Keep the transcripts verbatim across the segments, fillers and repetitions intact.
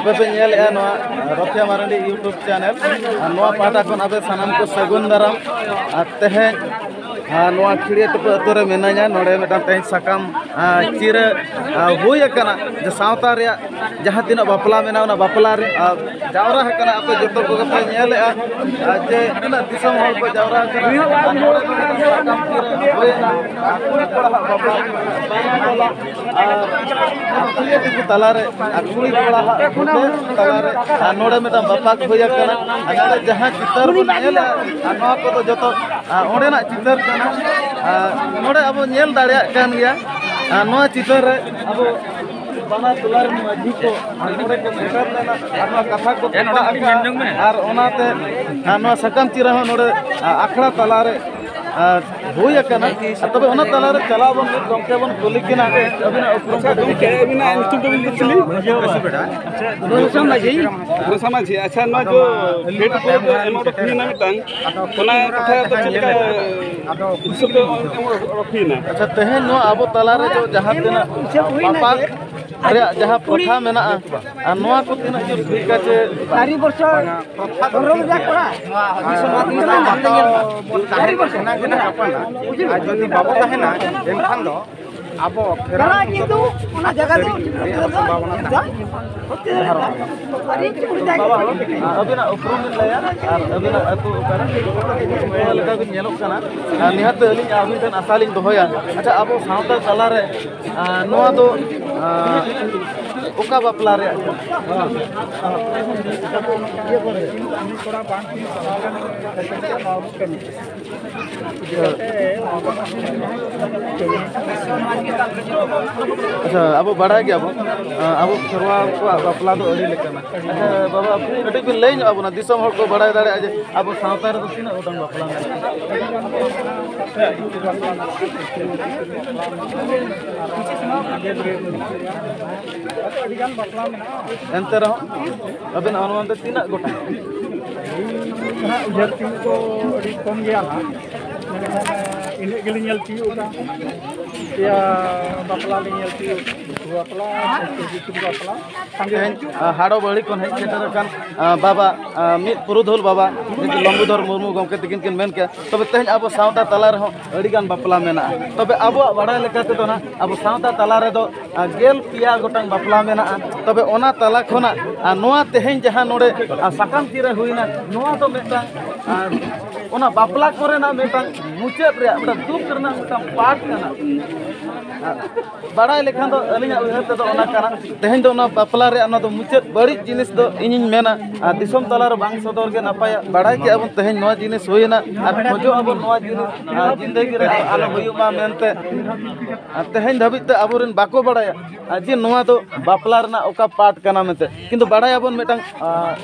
ᱟᱯᱮ ᱯᱮ ᱧᱮᱞᱮᱫᱼᱟ ᱱᱚᱣᱟ ᱨᱚᱛᱷᱤᱭᱟ ᱢᱟᱨᱟᱱᱰᱤ YouTube channel᱾ ᱟᱨ ᱱᱚᱣᱟ ᱯᱟᱦᱴᱟ ᱠᱷᱚᱱ ᱟᱯᱮ ᱥᱟᱱᱟᱢ ᱠᱚ ᱥᱟᱹᱜᱩᱱ ᱫᱟᱨᱟᱢ᱾ ᱟᱨ ᱛᱮᱦᱮᱧ, ᱟᱨ ᱱᱚᱣᱟ ᱠᱷᱤᱲᱤᱭᱟᱹ ᱴᱩᱯᱟᱹ ᱟᱹᱛᱩ ᱨᱮ ᱢᱮᱱᱟᱧᱟ᱾ ᱱᱚᱰᱮ ᱢᱤᱫᱴᱟᱝ ᱛᱮᱦᱮᱧ ᱥᱟᱠᱟᱢ, ᱟᱨ, ᱪᱤᱨᱟᱹ, ᱟᱨ, ᱦᱩᱭ ᱟᱠᱟᱱᱟ, ᱡᱮ ᱥᱟᱶᱛᱟ ᱨᱮᱭᱟᱜ ᱡᱟᱦᱟᱸ ᱛᱤᱱᱟᱹᱜ ᱵᱟᱯᱞᱟ ᱢᱮᱱᱟᱜᱼᱟ, ᱚᱱᱟ ᱵᱟᱯᱞᱟ ᱨᱮ, ᱟᱨ, ᱡᱟᱣᱨᱟ ᱟᱠᱟᱱᱟ᱾ ᱟᱯᱮ ᱡᱚᱛᱚ ᱠᱚᱜᱮ ᱯᱮ ᱧᱮᱞᱮᱫᱼᱟ, ᱟᱨ, ᱡᱮ ᱛᱤᱱᱟᱹᱜ ᱫᱤᱥᱚᱢ ᱦᱚᱲ ᱠᱚ ᱡᱟᱣᱨᱟ ᱟᱠᱟᱱᱟ᱾ ᱟᱨ ᱱᱚᱰᱮ ᱢᱤᱫᱴᱟᱝ ᱥᱟᱠᱟᱢ ᱪᱤᱨᱟᱹ ᱦᱩᱭᱮᱱᱟ, ᱟᱨ ᱠᱩᱲᱤ ᱠᱚᱲᱟ ᱦᱟᱜ ᱵᱟᱯᱞᱟ᱾ ᱟᱨ ᱠᱩᱲᱤ ᱠᱚ ᱛᱟᱞᱟᱨᱮ, ᱟᱨ ᱠᱩᱲᱤ ᱠᱚᱲᱟ ᱦᱟᱜ ᱛᱟᱞᱟᱨᱮ, ᱟᱨ ᱱᱚᱰᱮ ᱢᱤᱫᱴᱟᱝ ᱵᱟᱯᱟᱠ ᱦᱩᱭ ᱟᱠᱟᱱᱟ᱾ ᱟᱨ ᱱᱚᱰᱮ ᱡᱟᱦᱟᱸ ᱪᱤᱛᱟᱹᱨ ᱵᱚᱱ ᱧᱮᱞᱮᱜᱼᱟ, ᱟᱨ ᱱᱚᱣᱟ ᱠᱚᱫᱚ ᱡᱚᱛᱚ, ᱟᱨ ᱚᱸᱰᱮᱱᱟᱜ ᱪᱤᱛᱟᱹᱨ ᱠᱟᱱᱟ᱾ ᱟᱨ ᱱᱚᱰᱮ ᱟᱵᱚ ᱧᱮᱞ ᱫᱟᱲᱮᱭᱟᱜ ᱠᱟᱱ ᱜᱮᱭᱟ᱾ ᱟᱨ ᱱᱚᱣᱟ ᱪᱤᱛᱟᱹᱨ ᱨᱮ ᱟᱵᱚ ᱵᱟᱱᱟᱨ ᱴᱚᱞᱟ ᱨᱮᱱ ᱢᱟᱹᱡᱷᱤ ᱠᱚ ᱱᱚᱰᱮ ᱠᱚ ᱥᱮᱴᱮᱨ ᱞᱮᱱᱟ, ᱟᱨ ᱱᱚᱣᱟ ᱠᱟᱛᱷᱟ ᱠᱚ ᱛᱚᱯᱟᱜ ᱟᱠᱟᱫᱼᱟ᱾ ᱟᱨ ᱚᱱᱟᱛᱮ, ᱟᱨ ᱱᱚᱣᱟ ᱥᱟᱠᱟᱢ ᱪᱤᱨᱟ ᱦᱚᱸ ᱱᱚᱰᱮ, ᱟᱨ ᱟᱠᱷᱲᱟ ᱛᱟᱞᱟᱨᱮ, ᱟᱨ ᱦᱩᱭ ᱟᱠᱟᱱᱟ᱾ ᱟᱨ ᱛᱚᱵᱮ ᱚᱱᱟ ᱛᱟᱞᱟᱨᱮ ᱪᱟᱞᱟᱣ ᱵᱚᱱ ᱢᱤᱫ ᱜᱚᱢᱠᱮ ᱵᱚᱱ ᱠᱩᱞᱤ ᱠᱤᱱᱟ, ᱟᱹᱵᱤᱱᱟᱜ ᱩᱯᱨᱩᱢ ᱟᱪᱪᱷᱟ, ᱠᱟᱹᱴᱤᱡ᱾ ᱜᱚᱢᱠᱮ, ᱟᱹᱵᱤᱱᱟᱜ ᱧᱩᱛᱩᱢ ᱫᱚᱵᱤᱱ ᱪᱤᱞᱤ? ᱜᱷᱳᱥᱟ ᱢᱟᱹᱡᱷᱤ᱾ ᱜᱷᱳᱥᱟ ᱢᱟᱹᱡᱷᱤ, ᱟᱪᱪᱷᱟ, ᱱᱚᱣᱟ ᱡᱚ ᱜᱮᱴ ᱯᱚᱨᱮ ᱫᱚ ᱮᱢ ᱚᱰᱚᱠ ᱦᱩᱭᱱᱟ ᱢᱤᱫᱴᱟᱝ, ᱚᱱᱟ ᱠᱟᱛᱷᱟ ᱫᱚ ᱪᱮᱫ ᱞᱮᱠᱟ ᱦᱤᱥᱟᱹᱵ ᱫᱚ ᱮᱢ ᱚᱰᱚᱠ ᱦᱩᱭᱱᱟ? ᱟᱪᱪᱷᱟ, ᱛᱮᱦᱮᱧ ᱱᱚᱣᱟ ᱟᱵᱚ ᱛᱟᱞᱟᱨᱮ ᱡᱚ ᱡᱟᱦᱟᱸ ᱛᱤᱱᱟᱹᱜ ᱵᱟᱯᱟᱠ ᱨᱮᱭᱟᱜ ᱡᱟᱦᱟᱸ ᱯᱨᱚᱛᱷᱟ ᱢᱮᱱᱟᱜᱼᱟ, ᱟᱨ ᱱᱚᱣᱟ ᱠᱚ ᱛᱤᱱᱟᱹᱜ ᱡᱳᱨ ᱴᱷᱤᱠᱟ ᱪᱮ ᱪᱟᱨᱤ ᱵᱚᱪᱷᱚᱨ ᱫᱷᱚᱨᱚᱢ ᱨᱮᱭᱟᱜ ᱠᱚᱲᱟ᱾ ᱪᱟᱨᱤ ᱵᱚᱪᱷᱚᱨ᱾ ᱟᱨ ᱡᱩᱫᱤ ᱵᱟᱵᱚ ᱛᱟᱦᱮᱱᱟ, ᱮᱱᱠᱷᱟᱱ ᱫᱚ ᱟᱵᱚ ᱠᱷᱮᱨᱣᱟᱲ ᱡᱟᱦᱟᱸ ᱠᱤᱱᱛᱩ ᱚᱱᱟ ᱡᱟᱭᱜᱟ ᱫᱚ ᱨᱮᱭᱟᱜ ᱥᱚᱢᱵᱷᱟᱵᱚᱱᱟ ᱛᱟᱦᱮᱱᱟ᱾ ᱟᱹᱵᱤᱱᱟᱜ ᱩᱯᱨᱩᱢ ᱵᱤᱱ ᱞᱟᱹᱭᱟ ᱟᱨ ᱟᱹᱵᱤᱱᱟᱜ ᱟᱹᱛᱩ ᱚᱠᱟᱨᱮ? ᱱᱚᱣᱟ ᱞᱮᱠᱟ ᱵᱤᱱ ᱧᱮᱞᱚᱜ ᱠᱟᱱᱟ᱾ ᱟᱨ ᱱᱤᱦᱟᱹᱛ ᱟᱹᱞᱤᱧ ᱟᱹᱵᱤᱱ ᱴᱷᱮᱱ ᱟᱥᱟ ᱞᱤᱧ ᱫᱚᱦᱚᱭᱟ, ᱟᱪᱪᱷᱟ, ᱟᱵᱚ ᱥᱟᱶᱛᱟ ᱛᱟᱞᱟᱨᱮ, ᱟᱨ, ᱱᱚᱣᱟ ᱫᱚ, ᱟᱨ, ᱚᱠᱟ ᱵᱟᱯᱞᱟ ᱨᱮᱭᱟᱜ ᱠᱟᱱᱟ? ᱟᱪᱪᱷᱟ, ᱟᱵᱚ ᱵᱟᱲᱟᱭ ᱜᱮᱭᱟᱵᱚᱱ, ᱟᱵᱚ ᱠᱷᱮᱨᱣᱟᱞ ᱠᱚᱣᱟᱜ ᱵᱟᱯᱞᱟ ᱫᱚ ᱟᱹᱰᱤ ᱞᱮᱠᱟᱱᱟ᱾ ᱟᱪᱪᱷᱟ ᱵᱟᱵᱟ, ᱠᱟᱹᱴᱤᱡ ᱵᱤᱱ ᱞᱟᱹᱭ ᱧᱚᱜ ᱟᱵᱚᱱᱟ, ᱫᱤᱥᱚᱢ ᱦᱚᱲ ᱠᱚ ᱵᱟᱲᱟᱭ ᱫᱟᱲᱮᱭᱟᱜᱼᱟ ᱡᱮ ᱟᱵᱚ ᱥᱟᱶᱛᱟ ᱨᱮᱫᱚ ᱛᱤᱱᱟᱹᱜ ᱜᱚᱴᱟᱝ ᱵᱟᱯᱞᱟ ᱢᱮᱱᱟᱜᱼᱟ? ᱮᱱᱛᱮ ᱨᱮᱦᱚᱸ ᱟᱵᱮᱱᱟᱜ ᱚᱱᱩᱢᱟᱱ ᱛᱮ ᱛᱤᱱᱟᱹᱜ ᱜᱚᱴᱟᱝ? ᱩᱭᱦᱟᱹᱨ ᱛᱤᱧ ᱫᱚ ᱟᱹᱰᱤ ᱠᱚᱢ ᱜᱮᱭᱟ ᱦᱟᱸᱜ, ᱢᱮᱱᱠᱷᱟᱱ ᱤᱱᱟᱹᱜ ᱜᱮᱞᱤᱧ ᱧᱮᱞ ᱛᱤᱭᱳᱜ ᱠᱟᱜᱼᱟ᱾ ᱯᱮᱭᱟ ᱵᱟᱯᱞᱟ ᱞᱤᱧ ᱧᱮᱞ ᱛᱤᱭᱳᱜ ᱠᱟᱜᱼᱟ᱾ ᱵᱟᱯᱞᱟ, ᱥᱟᱱᱛᱟᱲ ᱵᱟᱯᱞᱟ, ᱥᱟᱸᱜᱮ ᱛᱮᱦᱮᱧ, ᱦᱚᱲ᱾ ᱟ, ᱦᱟᱲᱚ ᱵᱟᱹᱲᱤ ᱠᱷᱚᱱ ᱦᱮᱡ ᱥᱮᱴᱮᱨ ᱟᱠᱟᱱ, ᱟ, ᱵᱟᱵᱟ, ᱟ, ᱢᱤᱫ ᱯᱩᱨᱩᱫᱷᱩᱞ ᱵᱟᱵᱟ ᱡᱩᱫᱤ ᱞᱚᱢᱵᱩᱫᱷᱚᱨ ᱢᱩᱨᱢᱩ ᱜᱚᱢᱠᱮ ᱛᱤᱠᱤᱱ ᱠᱤᱱ ᱢᱮᱱ ᱠᱮᱭᱟ, ᱛᱚᱵᱮ ᱛᱮᱦᱮᱧ ᱟᱵᱚ ᱥᱟᱶᱛᱟ ᱛᱟᱞᱟ ᱨᱮᱦᱚᱸ ᱟᱹᱰᱤᱜᱟᱱ ᱵᱟᱯᱞᱟ ᱢᱮᱱᱟᱜᱼᱟ᱾ ᱛᱚᱵᱮ ᱟᱵᱚᱣᱟᱜ ᱵᱟᱲᱟᱭ ᱞᱮᱠᱟ ᱛᱮᱫᱚ ᱱᱟᱜ ᱟᱵᱚ ᱥᱟᱶᱛᱟ ᱛᱟᱞᱟ ᱨᱮᱫᱚ, ᱟ, ᱜᱮᱞ ᱯᱮᱭᱟ ᱜᱚᱴᱟᱝ ᱵᱟᱯᱞᱟ ᱢᱮᱱᱟᱜᱼᱟ᱾ ᱛᱚᱵᱮ ᱚᱱᱟ ᱛᱟᱞᱟ ᱠᱷᱚᱱᱟᱜ, ᱟ, ᱱᱚᱣᱟ ᱛᱮᱦᱮᱧ ᱡᱟᱦᱟᱸ ᱱᱚᱰᱮ, ᱟ, ᱥᱟᱠᱟᱢ ᱪᱤᱨᱟᱹ ᱦᱩᱭᱱᱟ, ᱱᱚᱣᱟ ᱫᱚ ᱢᱤᱫᱴᱟᱝ, ᱟ, ᱚᱱᱟ ᱵᱟᱯᱞᱟ ᱠᱚᱨᱮᱱᱟᱜ ᱢᱤᱫᱴᱟᱝ ᱢᱩᱪᱟᱹᱫ ᱨᱮᱭᱟᱜ ᱢᱤᱫᱴᱟᱝ ᱫᱩᱠ ᱨᱮᱱᱟᱜ ᱢᱤᱫᱴᱟᱝ ᱯᱟᱨᱴ ᱠᱟᱱᱟ᱾ ᱟ, ᱵᱟᱲᱟᱭ ᱞᱮᱠᱷᱟᱱ ᱫᱚ ᱟᱹᱞᱤᱧᱟᱜ ᱩᱭᱦᱟᱹᱨ ᱛᱮᱫᱚ ᱚᱱᱟ ᱠᱟᱱᱟ᱾ ᱛᱮᱦᱮᱧ ᱫᱚ ᱚᱱᱟ ᱵᱟᱯᱞᱟ ᱨᱮᱭᱟᱜ ᱚᱱᱟ ᱫᱚ ᱢᱩᱪᱟᱹᱫ ᱵᱟᱹᱲᱤᱡ ᱡᱤᱱᱤᱥ ᱫᱚ ᱤᱧᱤᱧ ᱢᱮᱱᱟ, ᱟᱨ ᱫᱤᱥᱚᱢ ᱛᱟᱞᱟᱨᱮ ᱵᱟᱝ ᱥᱚᱫᱚᱨ ᱜᱮ ᱱᱟᱯᱟᱭᱟ᱾ ᱵᱟᱲᱟᱭ ᱠᱮᱜᱼᱟ ᱵᱚᱱ ᱛᱮᱦᱮᱧ ᱱᱚᱣᱟ ᱡᱤᱱᱤᱥ ᱦᱩᱭᱮᱱᱟ, ᱟᱨ ᱠᱷᱚᱡᱚᱜ ᱟᱵᱚᱱ ᱱᱚᱣᱟ ᱡᱤᱱᱤᱥ, ᱟᱨ ᱡᱤᱱᱫᱮᱜᱤ ᱨᱮ ᱟᱞᱚ ᱦᱩᱭᱩᱜ ᱢᱟ ᱢᱮᱱᱛᱮ᱾ ᱟᱨ ᱛᱮᱦᱮᱧ ᱫᱷᱟᱹᱵᱤᱡ ᱛᱮ ᱟᱵᱚᱨᱮᱱ ᱵᱟᱠᱚ ᱵᱟᱲᱟᱭᱟ, ᱟᱨ ᱡᱮ ᱱᱚᱣᱟ ᱫᱚ ᱵᱟᱯᱞᱟ ᱨᱮᱱᱟᱜ ᱚᱠᱟ ᱯᱟᱨᱴ ᱠᱟᱱᱟ ᱢᱮᱱᱛᱮ, ᱠᱤᱱᱛᱩ ᱵᱟᱲᱟᱭᱟᱵᱚᱱ ᱢᱤᱫᱴᱟᱝ,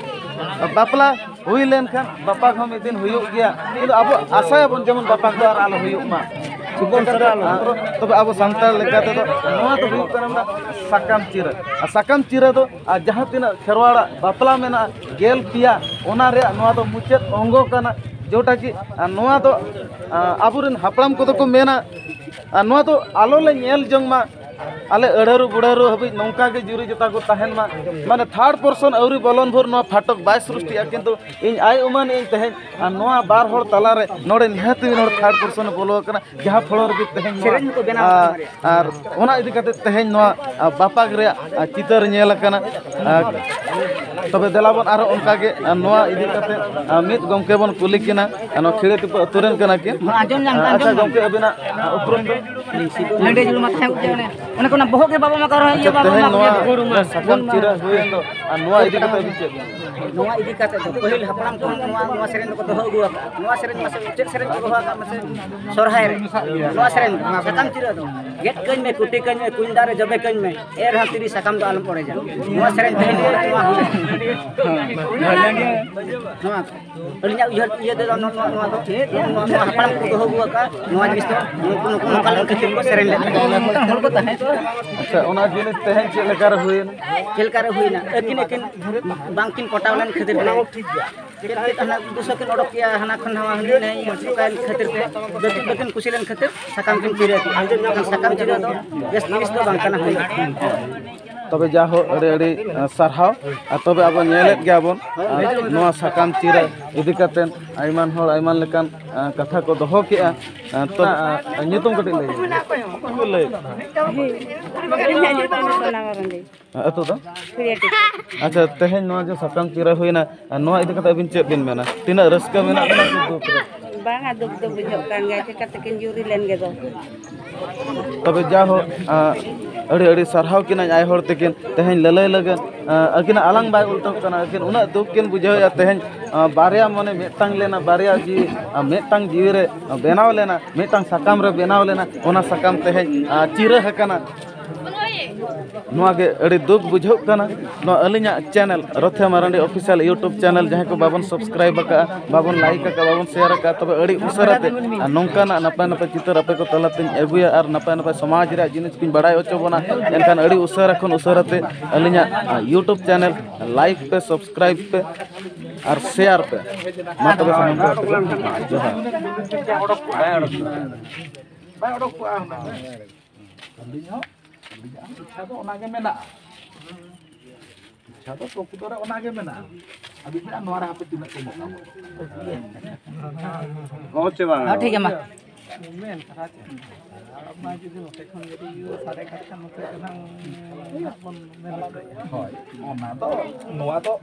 ᱟᱨ ᱵᱟᱯᱞᱟ ᱦᱩᱭ ᱞᱮᱱᱠᱷᱟᱱ ᱵᱟᱯᱟᱜ ᱦᱚᱸ ᱢᱤᱫ ᱫᱤᱱ ᱦᱩᱭᱩᱜ ᱜᱮᱭᱟ, ᱠᱤᱱᱛᱩ ᱟᱵᱚ ᱟᱥᱟᱭᱟᱵᱚᱱ ᱡᱮᱢᱚᱱ ᱵᱟᱯᱟᱜ ᱫᱚ ᱟᱨ ᱟᱞᱚ ᱦᱩᱭᱩᱜ ᱢᱟ᱾ ᱛᱚᱵᱮ ᱟᱵᱚ ᱥᱟᱱᱛᱟᱲ ᱞᱮᱠᱟ ᱛᱮᱫᱚ ᱱᱚᱣᱟ ᱫᱚ ᱦᱩᱭᱩᱜ ᱠᱟᱱᱟ ᱢᱤᱫᱴᱟᱝ ᱥᱟᱠᱟᱢ ᱪᱤᱨᱟᱹ᱾ ᱟᱨ ᱥᱟᱠᱟᱢ ᱪᱤᱨᱟᱹ ᱫᱚ, ᱟᱨ ᱡᱟᱦᱟᱸ ᱛᱤᱱᱟᱹᱜ ᱠᱷᱮᱨᱣᱟᱲᱟᱜ ᱵᱟᱯᱞᱟ ᱢᱮᱱᱟᱜᱼᱟ, ᱜᱮᱞ ᱯᱮᱭᱟ, ᱚᱱᱟ ᱨᱮᱭᱟᱜ ᱱᱚᱣᱟ ᱫᱚ ᱢᱩᱪᱟᱹᱫ ᱚᱝᱜᱚ ᱠᱟᱱᱟ᱾ ᱡᱮᱴᱟ ᱠᱤ, ᱟᱨ ᱱᱚᱣᱟ ᱫᱚ, ᱟᱨ ᱟᱵᱚᱨᱮᱱ ᱦᱟᱯᱲᱟᱢ ᱠᱚᱫᱚ ᱠᱚ ᱢᱮᱱᱟ, ᱟᱨ ᱱᱚᱣᱟ ᱫᱚ ᱟᱞᱚ ᱞᱮ ᱧᱮᱞ ᱡᱚᱝ ᱢᱟ, ᱟᱞᱮ ᱟᱹᱲᱟᱹᱨᱩ ᱵᱩᱲᱟᱹᱨᱩ ᱦᱟᱹᱵᱤᱡ ᱱᱚᱝᱠᱟ ᱜᱮ ᱡᱩᱨᱤ ᱡᱚᱛᱟ ᱠᱚ ᱛᱟᱦᱮᱱ ᱢᱟ᱾ ᱢᱟᱱᱮ ᱛᱷᱟᱨᱰ ᱯᱚᱨᱥᱚᱱ ᱟᱹᱣᱨᱤ ᱵᱚᱞᱚᱱ ᱵᱷᱳᱨ ᱱᱚᱣᱟ ᱯᱷᱟᱴᱚᱠ ᱵᱟᱭ ᱥᱨᱤᱥᱴᱤᱜᱼᱟ, ᱠᱤᱱᱛᱩ ᱤᱧ ᱟᱭ ᱩᱢᱟᱹᱱ ᱤᱧ ᱛᱮᱦᱮᱧ, ᱟᱨ ᱱᱚᱣᱟ ᱵᱟᱨ ᱦᱚᱲ ᱛᱟᱞᱟᱨᱮ ᱱᱚᱰᱮ ᱱᱤᱦᱟᱹᱛ ᱢᱤᱫ ᱦᱚᱲ ᱛᱷᱟᱨᱰ ᱯᱚᱨᱥᱚᱱ ᱮ ᱵᱚᱞᱚ ᱟᱠᱟᱱᱟ, ᱡᱟᱦᱟᱸ ᱯᱷᱚᱞᱚ ᱨᱮᱜᱮ ᱛᱮᱦᱮᱧ ᱱᱚᱣᱟ, ᱥᱮᱨᱮᱧ ᱠᱚ ᱵᱮᱱᱟᱣ ᱟᱨ, ᱟᱠᱟᱱᱟ᱾ ᱟᱨ ᱚᱱᱟ ᱤᱫᱤ ᱠᱟᱛᱮ ᱛᱮᱦᱮᱧ ᱱᱚᱣᱟ, ᱟᱨ, ᱵᱟᱯᱟᱠ ᱨᱮᱭᱟᱜ, ᱟᱨ, ᱪᱤᱛᱟᱹᱨ ᱧᱮᱞ ᱟᱠᱟᱱᱟ᱾ ᱟᱨ ᱛᱚᱵᱮ ᱫᱮᱞᱟ ᱵᱚᱱ ᱟᱨᱦᱚᱸ ᱚᱱᱠᱟ ᱜᱮ, ᱟᱨ, ᱱᱚᱣᱟ ᱤᱫᱤ ᱠᱟᱛᱮ, ᱟᱨ, ᱢᱤᱫ ᱜᱚᱢᱠᱮ ᱵᱚᱱ ᱠᱩᱞᱤ ᱠᱤᱱᱟ, ᱟᱨ, ᱱᱚᱣᱟ ᱠᱷᱤᱲᱟᱹ ᱴᱤᱯᱟᱹ ᱟᱹᱛᱩ ᱨᱮᱱ ᱠᱟᱱᱟ ᱠᱤᱱ᱾ ᱟᱸᱡᱚᱢ ᱧᱟᱢ ᱠᱟᱱᱟ, ᱟᱪᱪᱷᱟ ᱟᱸᱡᱚᱢ ᱧᱟᱢ ᱜᱚᱢᱠᱮ, ᱟᱹᱵᱤᱱᱟᱜ, ᱟᱨ, ᱩᱯᱨᱩᱢ ᱫᱚ? ᱞᱟᱹᱭ ᱡᱩᱞ ᱢᱟ ᱛᱟᱦᱮᱸ ᱠᱚᱜ ᱜᱮᱭᱟ, ᱚᱱᱮ, ᱚᱱᱮ ᱠᱚ ᱚᱱᱟ ᱵᱚᱦᱚᱜ ᱜᱮ ᱵᱟᱵᱚ ᱢᱟᱠᱟᱣ ᱨᱮᱦᱚᱸ ᱤᱭᱟᱹ ᱟᱪᱪᱷᱟ, ᱵᱟᱵᱚ ᱛᱮᱦᱮᱧ ᱢᱟᱜ ᱱᱚᱣᱟ ᱜᱮᱭᱟ, ᱵᱩᱨᱩ ᱢᱟ᱾ ᱥᱟᱠᱟᱢ ᱵᱩᱨᱩ ᱢᱟ᱾ ᱪᱤᱨᱟᱹ ᱦᱩᱭᱮᱱ ᱫᱚ, ᱟᱨ ᱱᱚᱣᱟ ᱤᱫᱤ ᱠᱟᱛᱮ ᱟᱹᱵᱤᱱ ᱪᱮᱫ ᱵᱤᱱ? ᱱᱚᱣᱟ ᱤᱫᱤ ᱠᱟᱛᱮ ᱫᱚ ᱯᱟᱹᱦᱤᱞ ᱦᱟᱯᱲᱟᱢ ᱠᱷᱚᱱ ᱱᱚᱣᱟ, ᱱᱚᱣᱟ ᱥᱮᱨᱮᱧ ᱫᱚᱠᱚ ᱫᱚᱦᱚ ᱟᱹᱜᱩ ᱟᱠᱟᱫᱼᱟ᱾ ᱱᱚᱣᱟ ᱥᱮᱨᱮᱧ ᱢᱟᱥᱮ ᱪᱮᱫ ᱥᱮᱨᱮᱧ ᱠᱚ ᱫᱚᱦᱚ ᱟᱠᱟᱫᱼᱟ ᱢᱟᱥᱮ? ᱥᱚᱨᱦᱟᱭ ᱨᱮ ᱱᱚᱣᱟ ᱥᱮᱨᱮᱧ, ᱥᱟᱠᱟᱢ ᱪᱤᱨᱟᱹ ᱫᱚ, "ᱜᱮᱫ ᱠᱟᱹᱧ ᱢᱮ, ᱠᱩᱴᱤ ᱠᱟᱹᱧ ᱢᱮ, ᱠᱩᱧ ᱫᱟᱜ ᱨᱮ ᱡᱚᱵᱮ ᱠᱟᱹᱧ ᱢᱮ, ᱮᱱ ᱨᱮᱦᱚᱸ ᱛᱤᱨᱤ ᱥᱟᱠᱟᱢ ᱫᱚ ᱟᱞᱚᱢ ᱚᱲᱮᱡᱟ᱾" ᱱᱚᱣᱟ ᱥᱮᱨᱮᱧ ᱛᱮᱦᱮᱧ ᱱᱚᱣᱟ ᱦᱩᱭ ᱮᱱᱟ᱾ ᱱᱚᱣᱟ ᱟᱹᱞᱤᱧᱟᱜ ᱩᱭᱦᱟᱹᱨ ᱤᱭᱟᱹ ᱛᱮᱫᱚ ᱱᱚᱣᱟ, ᱱᱚᱣᱟ, ᱱᱚᱣᱟ ᱫᱚ ᱪᱮᱫ? ᱱᱚᱣᱟ, ᱱᱚᱣᱟ ᱦᱟᱯᱲᱟᱢ ᱠᱚ ᱫᱚᱦᱚ ᱟᱹᱜᱩ ᱟᱠᱟᱫᱼᱟ, ᱱᱚᱣᱟ ᱡᱤᱱᱤᱥ ᱫᱚ ᱱᱩᱠᱩ, ᱱᱩᱠᱩ ᱱᱚᱝᱠᱟ ᱞᱮᱠᱟ ᱠᱷᱟᱹᱛᱤᱨ ᱠᱚ ᱥᱮᱨᱮᱧ ᱞᱮᱫ ᱛᱟᱦᱮᱸᱫ᱾ ᱟᱪᱪᱷᱟ, ᱚᱱᱟ ᱡᱤᱱᱤᱥ ᱛᱮᱦᱮᱧ ᱪᱮᱫ ᱞᱮᱠᱟ ᱨᱮ ᱦᱩᱭᱮᱱᱟ? ᱪᱮᱫ ᱞᱮᱠᱟ ᱨᱮ ᱦᱩᱭᱮᱱᱟ? ᱟᱹᱠᱤᱱ, ᱟᱹᱠᱤᱱ ᱵᱟᱝᱠᱤᱱ ᱯᱚᱴᱟᱣ ᱞᱮᱱ ᱠᱷᱟᱹᱛᱤᱨ ᱛᱮ᱾ ᱪᱮᱫ ᱪᱮᱫ ᱦᱟᱱᱟ ᱫᱩᱥᱨᱟ ᱠᱤᱱ ᱚᱰᱚᱠ ᱠᱮᱜᱼᱟ, ᱦᱟᱱᱟ ᱠᱷᱚᱱ ᱱᱟᱣᱟ ᱦᱟᱹᱱᱤ ᱱᱟᱹᱭ ᱚᱱᱠᱟᱭᱮᱱ ᱠᱷᱟᱹᱛᱤᱨ ᱛᱮ ᱵᱟᱹᱠᱤᱱ ᱵᱟᱹᱠᱤᱱ ᱠᱩᱥᱤ ᱞᱮᱱ ᱠᱷᱟᱹᱛᱤᱨ ᱥᱟᱠᱟᱢ ᱠᱤᱱ ᱪᱤᱨᱟᱹ ᱠᱮᱜᱼᱟ᱾ ᱮᱱᱠᱷᱟᱱ ᱥᱟᱠᱟᱢ ᱪᱤᱨᱟᱹ ᱫᱚ ᱵᱮᱥ ᱡᱤᱱᱤᱥ ᱫᱚ ᱵᱟᱝ ᱠᱟᱱᱟ ᱦᱩᱭ᱾ ᱛᱚᱵᱮ ᱡᱟᱭᱦᱳᱠ, ᱟᱹᱰᱤ ᱟᱹᱰᱤ, ᱟ, ᱥᱟᱨᱦᱟᱣ᱾ ᱟᱨ ᱛᱚᱵᱮ ᱟᱵᱚ ᱧᱮᱞᱮᱫ ᱜᱮᱭᱟᱵᱚᱱ, ᱟ, ᱱᱚᱣᱟ ᱥᱟᱠᱟᱢ ᱪᱤᱨᱟᱹ ᱤᱫᱤ ᱠᱟᱛᱮᱫ ᱟᱭᱢᱟ ᱦᱚᱲ ᱟᱭᱢᱟ ᱞᱮᱠᱟᱱ, ᱟ, ᱠᱟᱛᱷᱟ ᱠᱚ ᱫᱚᱦᱚ ᱠᱮᱜᱼᱟ᱾ ᱟ, ᱛᱚ, ᱟ, ᱧᱩᱛᱩᱢ ᱠᱟᱹᱴᱤᱡ ᱞᱟᱹᱭ ᱢᱮ᱾ ᱚᱠᱚᱭ ᱞᱟᱹᱭ? ᱤᱧᱟᱹᱜ ᱧᱩᱛᱩᱢ ᱫᱚ ᱥᱳᱱᱟ ᱢᱟᱨᱟᱱᱰᱤ᱾ ᱟ, ᱟᱹᱛᱩ ᱫᱚ? ᱠᱷᱩᱲᱤᱭᱟᱹᱴᱤ᱾ ᱟᱪᱪᱷᱟ, ᱛᱮᱦᱮᱧ ᱱᱚᱣᱟ ᱡᱮ ᱥᱟᱠᱟᱢ ᱪᱤᱨᱟᱹ ᱦᱩᱭᱱᱟ, ᱟ, ᱱᱚᱣᱟ ᱤᱫᱤ ᱠᱟᱛᱮ ᱟᱹᱵᱤᱱ ᱪᱮᱫ ᱵᱤᱱ ᱢᱮᱱᱟ? ᱛᱤᱱᱟᱹᱜ ᱨᱟᱹᱥᱠᱟᱹ ᱢᱮᱱᱟᱜ ᱵᱤᱱᱟ ᱥᱮ ᱫᱩᱠ ᱨᱮ? ᱵᱟᱝᱟ, ᱫᱩᱠ ᱫᱚ ᱵᱩᱡᱷᱟᱹᱜ ᱠᱟᱱ ᱜᱮᱭᱟ, ᱪᱤᱠᱟᱹ ᱛᱮᱠᱤᱱ ᱡᱩᱨᱤ ᱞᱮᱱ ᱜᱮᱫᱚ᱾ ᱛᱚᱵᱮ ᱡᱟᱭᱦᱳᱠ, ᱟ, ᱟᱹᱰᱤ ᱟᱹᱰᱤ ᱥᱟᱨᱦᱟᱣ ᱠᱤᱱᱟᱹᱧ ᱟᱭ ᱦᱚᱲ ᱛᱟᱹᱠᱤᱱ ᱛᱮᱦᱮᱧ ᱞᱟᱹᱞᱟᱹᱭ ᱞᱟᱹᱜᱤᱫ, ᱟ, ᱟᱹᱠᱤᱱᱟᱜ ᱟᱞᱟᱝ ᱵᱟᱭ ᱩᱞᱴᱟᱹᱣ ᱠᱟᱱᱟ, ᱟᱹᱠᱤᱱ ᱩᱱᱟᱹᱜ ᱫᱩᱠ ᱠᱤᱱ ᱵᱩᱡᱷᱟᱹᱣᱮᱫᱼᱟ ᱛᱮᱦᱮᱧ, ᱟ, ᱵᱟᱨᱭᱟ ᱢᱚᱱᱮ ᱢᱤᱫᱴᱟᱝ ᱞᱮᱱᱟ, ᱵᱟᱨᱭᱟ ᱡᱤᱣᱤ, ᱟ, ᱢᱤᱫᱴᱟᱝ ᱡᱤᱣᱤ ᱨᱮ ᱵᱮᱱᱟᱣ ᱞᱮᱱᱟ, ᱢᱤᱫᱴᱟᱝ ᱥᱟᱠᱟᱢ ᱨᱮ ᱵᱮᱱᱟᱣ ᱞᱮᱱᱟ, ᱚᱱᱟ ᱥᱟᱠᱟᱢ ᱛᱮᱦᱮᱧ, ᱟ, ᱪᱤᱨᱟᱹ ᱟᱠᱟᱱᱟ᱾ ᱱᱚᱣᱟ ᱜᱮ ᱟᱹᱰᱤ ᱫᱩᱠ ᱵᱩᱡᱷᱟᱹᱜ ᱠᱟᱱᱟ᱾ ᱱᱚᱣᱟ ᱟᱹᱞᱤᱧᱟᱜ channel ᱨᱚᱛᱷᱮ Marandi official YouTube channel ᱡᱟᱦᱟᱸᱭ ᱠᱚ ᱵᱟᱵᱚᱱ subscribe ᱟᱠᱟᱫᱼᱟ, ᱵᱟᱵᱚᱱ like ᱟᱠᱟᱫᱼᱟ, ᱵᱟᱵᱚᱱ share ᱟᱠᱟᱫᱼᱟ, ᱛᱚᱵᱮ ᱟᱹᱰᱤ ᱩᱥᱟᱹᱨᱟ ᱛᱮ ᱟᱨ ᱱᱚᱝᱠᱟᱱᱟᱜ ᱱᱟᱯᱟᱭ ᱱᱟᱯᱟᱭ ᱪᱤᱛᱟᱹᱨ ᱟᱯᱮ ᱠᱚ ᱛᱟᱞᱟᱛᱮᱧ ᱟᱹᱜᱩᱭᱟ ᱟᱨ ᱱᱟᱯᱟᱭ ᱱᱟᱯᱟᱭ ᱥᱚᱢᱟᱡᱽ ᱨᱮᱭᱟᱜ ᱡᱤᱱᱤᱥ ᱠᱚᱧ ᱵᱟᱲᱟᱭ ᱦᱚᱪᱚ ᱵᱚᱱᱟ᱾ ᱮᱱᱠᱷᱟᱱ ᱟᱹᱰᱤ ᱩᱥᱟᱹᱨᱟ ᱠᱷᱚᱱ ᱩᱥᱟᱹᱨᱟ ᱛᱮ ᱟᱹᱞᱤᱧᱟᱜ YouTube channel like ᱯᱮ, subscribe ᱯᱮ ᱟᱨ share ᱯᱮ᱾ ᱢᱟ ᱛᱚᱵᱮ ᱥᱟᱱᱟᱢ ᱠᱚ ᱡᱚᱦᱟᱨ᱾ ᱵᱟᱭ ᱚᱰᱚᱠ ᱠᱚᱜᱼᱟ ᱦᱩᱱᱟᱹᱝ᱾ ᱟᱹᱞᱤᱧ ᱦᱚᱸ, ᱟᱹᱞᱤᱧᱟᱜ ᱦᱚᱸ ᱤᱪᱪᱷᱟ ᱫᱚ ᱚᱱᱟᱜᱮ ᱢᱮᱱᱟᱜᱼᱟ᱾ ᱤᱪᱪᱷᱟ ᱫᱚ ᱯᱨᱚᱠᱨᱤᱛᱚ ᱨᱮ ᱚᱱᱟᱜᱮ ᱢᱮᱱᱟᱜᱼᱟ᱾ ᱟᱹᱵᱤᱱ ᱦᱟᱸᱜ ᱱᱚᱣᱟ ᱨᱮ ᱦᱟᱯᱮ ᱛᱤᱱᱟᱹᱜ ᱠᱚ ᱮᱢᱚᱜ ᱠᱟᱱᱟ᱾ ᱦᱚᱸ ᱪᱮ ᱵᱟᱝ? ᱦᱚᱸ, ᱴᱷᱤᱠ ᱜᱮᱭᱟ, ᱢᱟ᱾ ᱢᱮᱱ ᱠᱟᱛᱷᱟ ᱪᱮᱫ? ᱟᱨ ᱢᱟ ᱡᱩᱫᱤ ᱱᱚᱛᱮ ᱠᱷᱚᱱ ᱜᱮ ᱡᱩᱫᱤ ᱥᱟᱰᱮ ᱠᱷᱟᱱ ᱱᱚᱛᱮ ᱫᱚ ᱱᱟᱝ ᱵᱚᱱ ᱢᱮᱱ ᱦᱚᱪᱚᱭᱮᱫᱼᱟ᱾ ᱦᱳᱭ, ᱚᱱᱟ ᱫᱚ, ᱱᱚᱣᱟ ᱫᱚ